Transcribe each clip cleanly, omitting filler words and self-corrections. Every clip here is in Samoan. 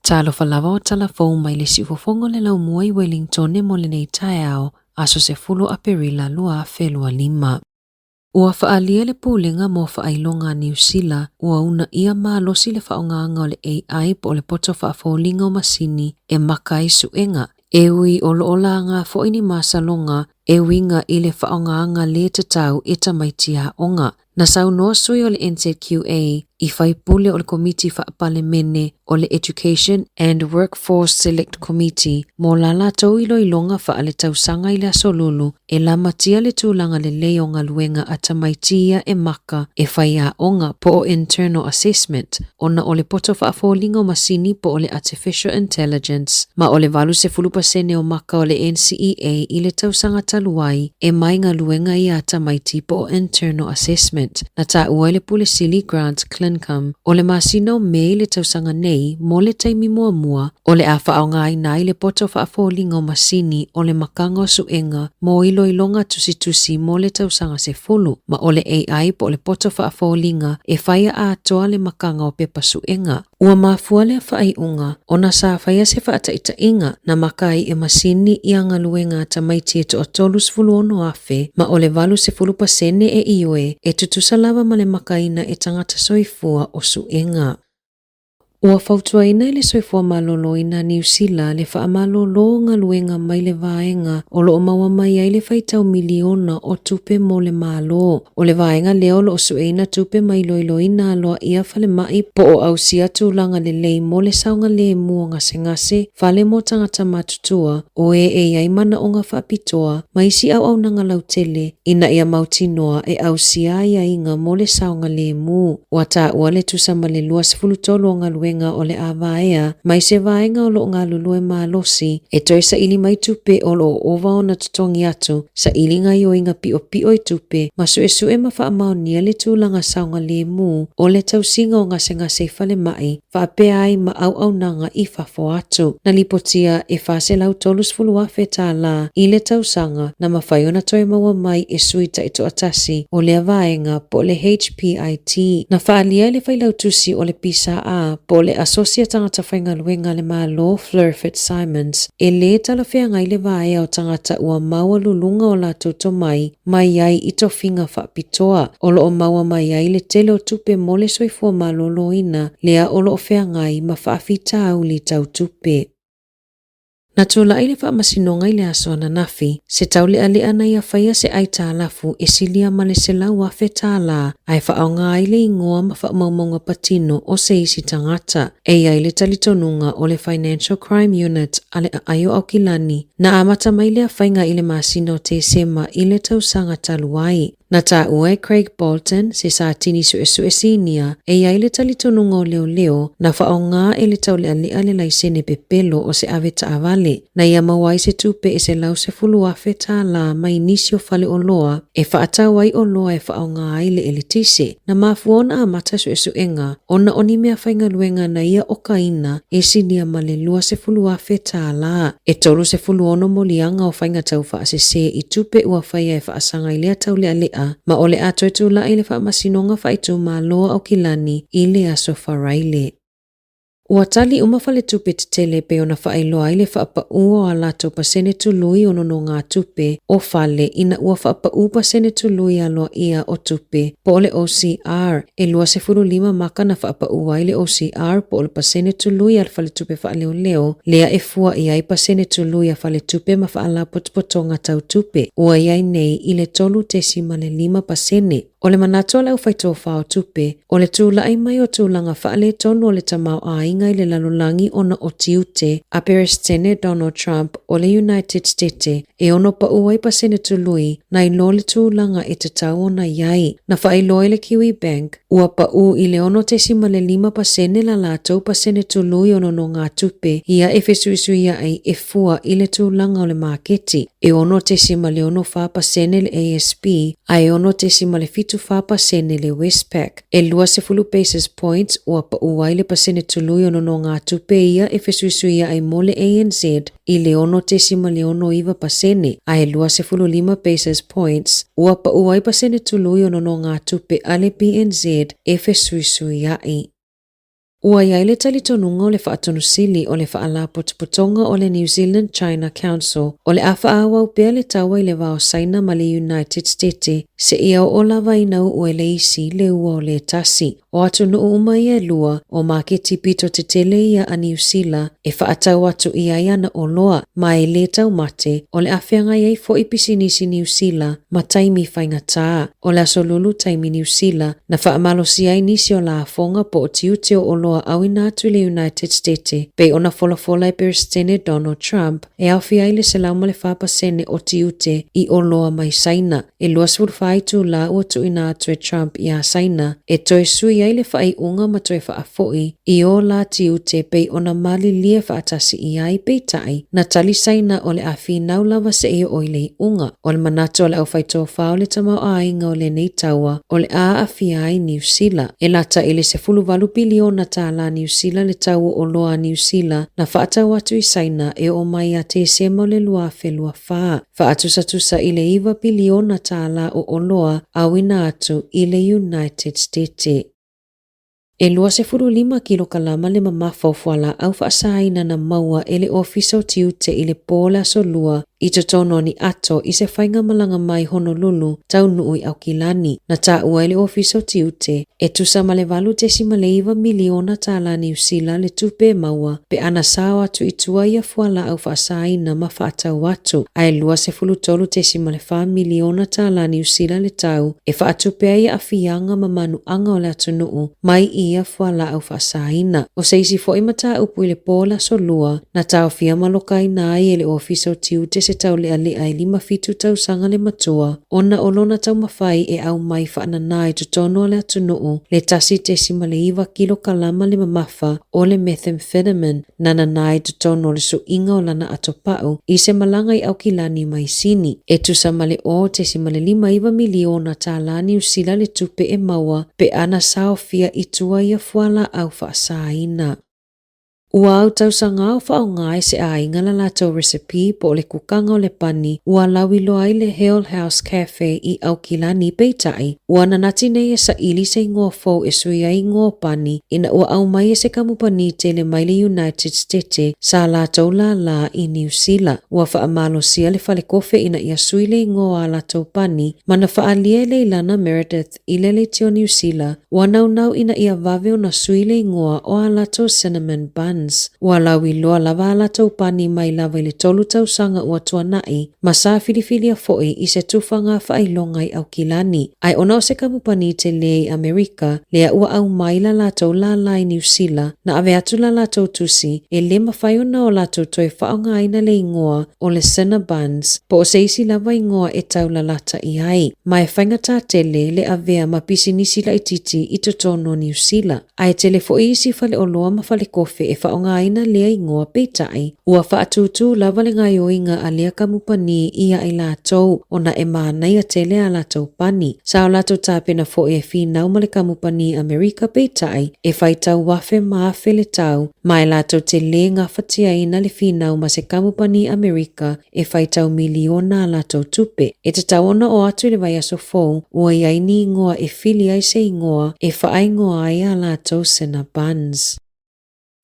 Talofa lava o tala fou mai le siufofoga o le laumua i Welingtone mo lenei taeao, aso 10 Aperila 2025. Ua faaalia le Pulega mo Faailoga a Niu Sila ua uunaia malosi le faaaogaina o le AI po o le poto faafoliga o masini e maka ai suega, e ui o lo o laga foi ni masaloga e uiga i le faaaogaina le tatau e tamaiti aoga. Na saunoa sui o le NZQA i faipule o le Komiti Faa-Palemene o le Education and Workforce Select Committee mo la latou iloiloga faaletausaga i le Aso Lulu e lamatia le tulaga lelei o galuega a tamaiti ia e maka e fai aoga po o internal assessment ona o le poto faafoliga o masini po o le artificial intelligence, ma o le 80% o maka o le NCEA i le tausaga talu ai e mai galuega ia a tamaiti po o internal assessment. Na taua e le Pule Sili Grant Clincombe o le masina o Me i le tausaga nei mo le taimi muamua o le a faaaogaina ai le poto faafoliga o masini o le makaga o suega mo iloiloga tusitusi mo le tausaga 10, ma o le AI po o le poto faafoliga e faia atoa le makaga o pepa suega. Ua mafua lea faaiuga ona sa faia se faataitaiga na maka ai e masini ia galuega a tamaiti e toa 36,000 ma o le 80% e ioe e tutusa lava ma le makaina e tagata soifua o suega. Ua fautuaina e le Soifua Maloloina a Niu Sila le faamalolo o galuega mai le vaega o lo o maua mai ai le faitau miliona o tupe mo le Malo. O le vaega lea o lo o sueina tupe mai iloiloina aloaia falemai po o ausia tulaga lelei mo le saogalemu o gasegase, fale mo tagata matutua, o e e i ai manaoga faapitoa ma isi auaunaga lautele ina ia mautinoa e ausia aiaiga mo le saogalemu. Ua taua le tusa ma le 23 o galuega o le a vaea mai se vaega o lo o galulue malosi e toe saili mai tupe o lo o ova ona totogi atu, saili gaoioiga piopio i tupe ma suesue ma faamaonia le tulaga saogalemu o le tausiga o gasegase i falemai faapea ai ma auaunaga i fafo atu. Na lipotia e $430,000 i le tausaga na mafai ona toe maua mai e sui taitoatasi o lea vaega po o le HPIT. Na faaalia e le failautusi o le PSA po o le Asosi a Tagata Faigaluega a le Malo Fleur Fitzsimons e lē talafeagai le vaea o tagata ua maualuluga o latou tomai mai ai i tofiga faapitoa o lo o maua mai ai le tele o tupe mo le soifua maloloina lea o lo o feagai ma faafitauli tau tupe. Na tulai le faamasinoga i le aso ananafi, se taulealea na ia faia se aitalafu e silia ma le $100,000 ae faaaoga ai le igoa ma faamaumauga patino o se isi tagata. E i ai le talitonuga o le Financial Crime Unit a le Aai o Aukilani, na amata mai lea faiga i le masina o Tesema i le tausaga talu ai. Na taua e Craig Bolton, se satini suesue sinia, e i ai le talitonuga o leoleo na faaaoga e le taulealea le laisene pepelo o se avetaavale, na ia maua ai se tupe e $110,000 mai nisi o faleoloa e faatau ai oloa e faaaoga ai le eletise. Na mafua ona amata suesuega ona o ni mea faigaluega na ia okaina e silia ma le $20,000. E 36 moliaga o faiga taufaasese i tupe ua faia e faasaga i lea taulealea ma o le a toe tulai i le Faamasinoga Faaitumalo a Aukilani i le Aso Faraile. Ua tali uma faletupe tetele e pei ona faailoa ai le faapaū o a latou pasene tului o nonogatupe o fale ina ua faapaū pasene tului aloaia o tupe po o le OCR e 25 maka na faapaū ai le OCR po o le pasene tului a le faletupe faaleoleo lea e fua i ai pasene tului a faletupe ma faalapotopotoga tau tupe ua i ai nei i le 3.5%. O le manatu o le aufaitofa o tupe, o le tulai mai o tulaga faaletonu o le tamaoaiga i le lalolagi ona o tiute a Peresetene Donald Trump o le United Stete e ono pau ai pasene tului nai lo le tulaga e tatau ona i ai. Na faailoa e le Kiwi Bank, ua pau i le 6.5% la latou pasene tului o nonogatupe ia e fesuisuiai e fua i le tulaga o le maketi. E 6.64% le ASB a e 6.74% le Westpac. E 20 basis points ua pau ai le pasene tului o nonogatupe ia e fesuisuiai mo le ANZ i le 6.69% a e 25 basis points ua pau ai pasene tului o nonogatupe a le BNZ e fesuisuiai. Ua i ai le talitonuga o le Faatonusili o le Faalapotopotoga o le New Zealand China Council o le a faaauau pea le taua i le va o Saina ma le United Stete seia oo lava ina uu e le isi le ua o le tasi. O atunuu uma ia e lua, o maketi pito tetele ia a Niu Sila e faatau atu i ai ana oloa, ma e lē taumate, o le a feagai ai foi pisinisi Niu Sila ma taimi faigata. O le Aso Lulu taimi Niu Sila, na faamalosia ai nisi o lafoga po o tiute o oloa auina atu i le United Stete, pei ona folafola e Peresetene Donald Trump e aofia ai le 104% o tiute i oloa mai Saina. E 24 itulā ua tuuina atu e Trump iā Saina e toe sui ai le faaiuga ma toe faafoi i ō lā tiute pei ona malilie faatasi i ai, peitai, na tali Saina o le a finau lava seia oo i le iuga. O le manatu a le aufaitofā o le tamaoaiga o lenei taua o le a aafia ai Niu Sila. E lata i le 18 piliona tālā Niu Sila le tau o oloa a Niu Sila na faatau atu i Saina e oo mai ia Tesema o le 2024. Faatusatusa i le $9 piliona tālā o oloa auina atu i le United Stete. E 25 kilokalama le mamafa o fualaau faasaina na maua e le Ofisa o Tiute i le pō o le Aso Lua i totonu o ni ato i se faigamalaga mai Honolulu taunuu i Aukilani. Na taua e le Ofisa o Tiute, e tusa ma le $8.9 miliona tālā Niu Sila le tupe e maua pe ana sao atu i tua ia fualaau faasaina ma faatau atu, ae $23.4 miliona tālā Niu Sila le tau e faatupe ai aafiaga ma manuaga o le atunuu mai i ia fualaau faasaina. O se isi foi mataupu i le pō o le Aso Lua, na taofia malokaina ai e le Ofisa o Tiute se taulealea e 57 tausaga le matua, ona o lona taumafai e aumai faananā i totonu o le atunuu le 1.9 kilokalama le mamafa o le methamphetamine na nanā i totonu o le suiga o lana atopau i se malaga i Aukilani mai Sini. E tusa ma le 0.59 miliona tālā Niu Sila le tupe e maua pe ana saofia i tua ia fualaau faasaina. Ua au tausaga o faaaoga e se aiga la latou recipe po o le kukaga o le pani ua lauiloa ai le Hill House Cafe i Aukilani peitai ua nanati nei e saili se igoa fou e sui ai igoa o pani ina ua aumai e se kamupani tele mai le United Stete sa latou lālā i Niu Sila. Ua faamalosia le fale kofe ina ia sui le igoa o a latou pani ma na faaalia e Leilana Meredith i le leitio Niu Sila, ua naunau ina ia vave ona sui le igoa o a latou cinnamon buns. Ua lauiloa lava a latou pani mai lava i le tolu tausaga ua tuanaʻi, ma sa filifilia foi i se tufaga faailoga i Aukilani. Ae ona o se kamupani telē i Amerika, lea ua aumai la latou lālā i Niu Sila, na ave atu la latou tusi, e le mafai ona o latou toe faaaogaina le igoa o le Cinnabons, po o se isi lava igoa e taulalata i ai. Ma e faigata tele le avea ma pisinisi laitiiti i totonu o Niu Sila. Ae tele foi isi faleoloa ma falekofe e faaaogaina lea igoa peitai, ua faatūtū lava le gaoioiga a lea kamupani ia i latou ona e manaia tele a latou pani. Sa o latou tapena foi e finau ma le kamupani Amerika peitai, e faitau afe ma afe le tau, ma e latou te lē gafatiaina le finau ma se kamupani Amerika e faitau miliona a latou tupe. E tatau ona oo atu i le vaiaso fou, ua i ai ni igoa e fili ai se igoa e faaigoa ai a latou Cinnabons.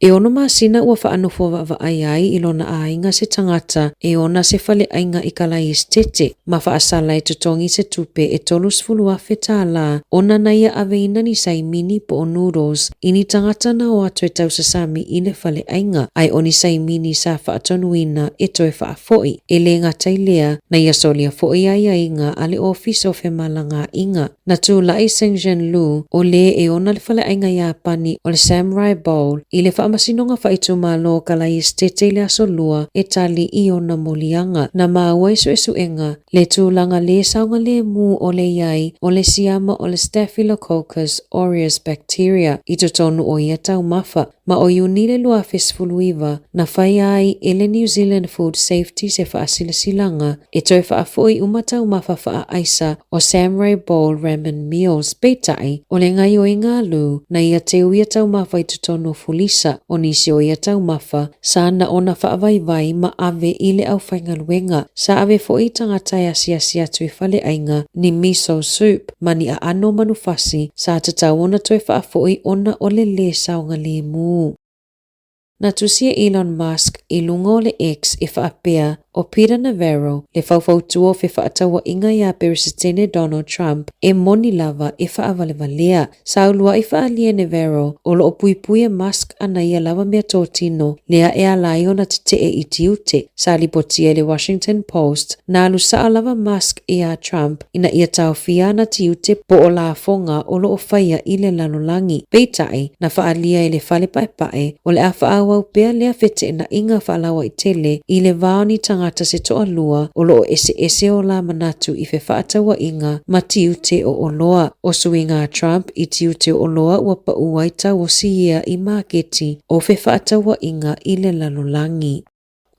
E ono masina ua faanofo vaavaai ai i lona aiga se tagata e ona se faleaiga i Kalaesetete ma faasala e totogi se tupe e 30,000 tālā ona na ia aveina ni saimini po o noodles i ni tagata na o atu e tausasami i le faleaiga, ae o ni saimini sa faatonuina e toe faafoi. E lē gata i lea, na ia solia foi aiaiga a le Ofisa o Femalagaaiga. Na tulai Seng-Zhen Lu, o lē e ona le faleaiga Iapani o le Samurai Bowl, i le Faamasinoga Faaitumalo o Kalaesetete i le Aso Lua e tali i ona moliaga. Na maua i suesuega le tulaga lē saogalēmū o le i ai o le siama o le Staphylococcus aureus bacteria i totonu o ia taumafa. Ma o Iuni le 2019, na faia ai e le New Zealand Food Safety se faasilasilaga e toe faafo'i uma taumafa faaaisa o Samurai Bowl Ramen Meals, peitai, o le gaioiga a Lou na ia teu ia taumafa i totonu o fulisa o nisi o ia taumafa sa na ona faavaivai ma ave i le aufaigaluega. Sa ave foi i tagata e asiasi atu i faleaiga ni miso soup ma ni aano manufasi sa tatau ona toe faafoi ona o le lē saogalemu. Na tusi e Elon Musk i luga o le X e faapea, ʻO Peter Navarro, le faufautua o fefaatauaiga iā Peresetene Donald Trump, e moni lava e faavalevalea. Sa uluaʻi faaalia e Navarro, o lo o puipui e Musk ana ia lava meatotino lea e ala ai ona teteʻe i tiute. Sa lipotia e le Washington Post, na alu saʻo lava Musk iā Trump ina ia taofia ana tiute po o lafoga o lo o faia i le lalolagi. Peitai, na faaalia e le Fale Paepae, o le a faaauau pea lea feteenaiga faalauaitele i le va o ni tagata se toalua o lo o eseese o la manatu i fefaatauaiga ma tiute o oloa. O suiga a Trump i tiute o oloa ua paʻu ai tauosi ia i maketi o fefaatauaiga i le lalolagi.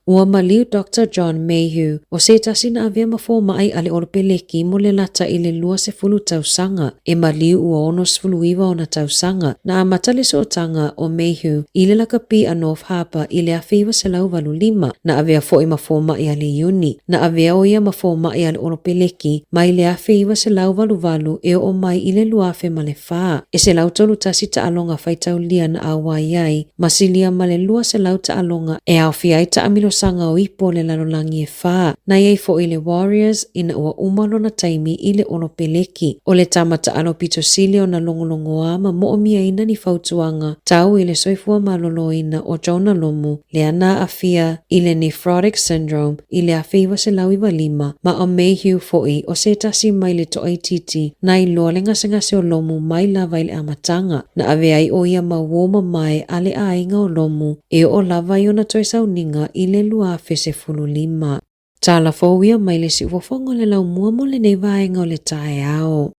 Ua maliu Doctor John Mayhew, o se tasi na avea ma fomai a le Olopeleki mo le lata i le 20 tausaga. E maliu ua 69 ona tausaga, na amata le sootaga o Mayhew i le lakapi a North Harbour i le 1985, na avea foi ma fomai a le Iuni. Na avea o ia ma fomai a le Olopeleki mai le 1988 e oo mai i le 2004. E 131 taaloga faitaulia na auai ai, ma silia ma le 200 taaloga e aofia ai taamilosaga o ipu o le lalolagi e fā. Na i ai foi le Warriors ina ua uma lona taimi i le Olopeleki. O le tama taalo pito sili ona logologoā ma moʻomiaina ni fautuaga tau i le soifua maloloina o Jonah Lomu, lea na aafia i le nephrotic syndrome i le 1995, ma o Mayhew foi o se tasi mai le toaitiiti na iloa le gasegase o Lomu mai lava i le amataga. Na ave ai ʻo ia ma uō mamae a le ʻāiga o Lomu e oo lava i ona toe sauniga i le 2015. Tala fou ia mai le siufofoga o le laumua mo lenei vaega o le taeao.